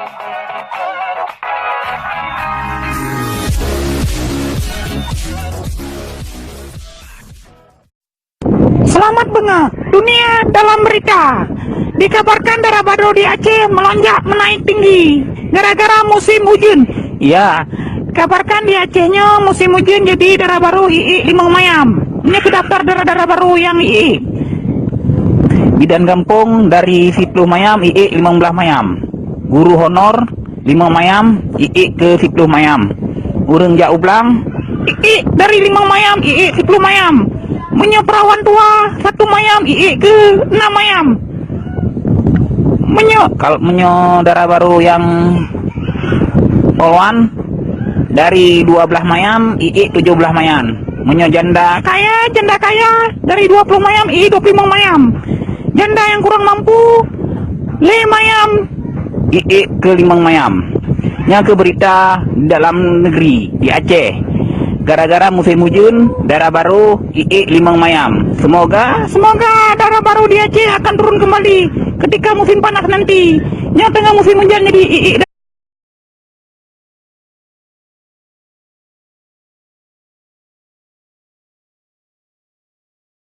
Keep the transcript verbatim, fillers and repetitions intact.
Selamat beungoh, dunia dalam berita. Dikabarkan dara barô di Aceh melonjak menaik tinggi gara-gara musim ujeuen. Ya, kabarkan di Aceh nyoe musim ujeuen jadi dara barô iék limong mayam. Nyoe keudaftar dara-dara barô nyang iék. Bidan gampông dari siploh mayam iék limong blaih mayam. Guru honor limong mayam iék keu siploh mayam. Ureuëng jak u blang iék dari limong mayam iék siploh mayam. Meunyoe peurawan tuha satu mayam iék keu enam mayam. Meunyoe kal meunyoe dara barô nyang polwan dari dua blaih mayam iék tujoh blaih mayam. Meunyoe janda kaya, janda kaya dari dua ploh mayam iék dua ploh limong mayam. Janda nyang kurang mampu lé mayam iék keu limong mayam. Nyan keuh beurita dalam negeri di Aceh. Gara-gara musim ujeuen, dara barô iék limong mayam. Semoga, semoga dara barô di Aceh akan turun kembali ketika musim panas nanti. Nyoe teungoh musim ujeuen jadi iék